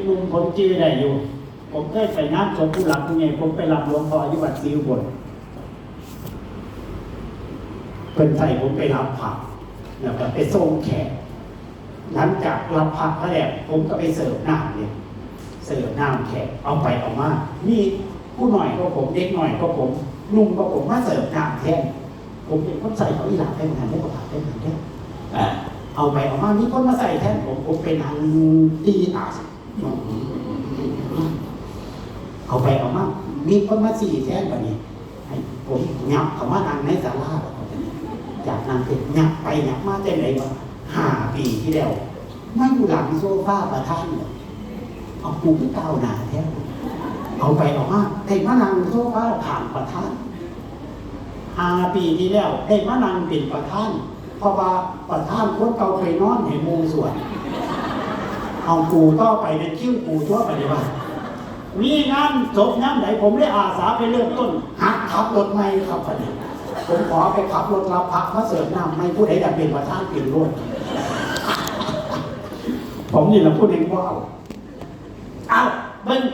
ໜຸ່ມ ຜົມຈື່ໄດ້ຢູ່ ຜົມເຄີຍໄປງານສົບຜູ້ຫຼັກຜູ້ໃຫຍ່ ຜົມໄປຮັບຫຼວງພໍ່ຢູ່ວັດສີອຸບົນ ເພິ່ນໃຫ້ຜົມໄປຮັບພະ ແລ້ວກໍໄປສົ່ງແຂກ. ຫຼັງຈາກຮັບພະມາແລ້ວ ຜົມກໍໄປເສີບນ້ຳເດ ເສີບນ້ຳແຂກ ເອົາໄປເອົາມາ ມີຜູ້ນ້ອຍກວ່າຜົມ ເດັກນ້ອຍກວ່າຜົມ ໜຸ່ມກວ່າຜົມ ມາເສີບນ້ຳແທນ. ຜົມເປັນຄົນໃສ່ເຂົາອີ່ຫຼາໄປໝົດຫັ້ນເດ້ ບໍ່ຂາດໄປໝົດຫັ້ນເດ້. ເອົາໄປເອົາມາ ມີຄົນມາໃສ່ແທນຜົມ ຜົມໄປນັ່ງຕີຕາ ເອົາໄປເອົາມາ ມີຄົນມາສີ້ແທນ ບາດນີ້ໃຫ້ຜົມຫຍັບເຂົ້າມານັ່ງໃນສາລາ. ຈາກນັ້ນກໍຫຍັບໄປຫຍັບມາ ຈັ່ງໃດວະ ຫ້າປີທີ່ແລ້ວ ມາຢູ່ຫຼັງໂຊຟາປະທານ ເອົາ ກູຄືກ້າວໜ້າແທ້ ເອົາໄປເອົາມາ ໄດ້ມານັ່ງໂຊຟາຂ້າງປະທານ. ຫ້າປີທີ່ແລ້ວ ໄດ້ມານັ່ງເປັນປະທານ ເພາະວ່າປະທານຄົນເກົ່າໄປນອນໃຫ້ໝູ່ສ່ວນ ເອົາ ກູຕໍ່ໄປແມ່ນຄິວກູຕົວະ ບາດນີ້ວ່າ ມີງານສົບຍາມໃດ ຜົມເລີຍອາສາໄປເລີ່ມຕົ້ນ ຫັດຂັບລົດໃໝ່ຄັບ ບາດນີ້ ຜົມຂໍໄປຂັບລົດຮັບພະມາເສີບນ້ຳໃໝ່ ຜູ້ໃດຢາກເປັນປະທານເປັນໂລດ. ຜົມນີ້ລະຜູ້ໜຶ່ງບໍ່ເອົາ. ເອົ້າ ເບິ່ງ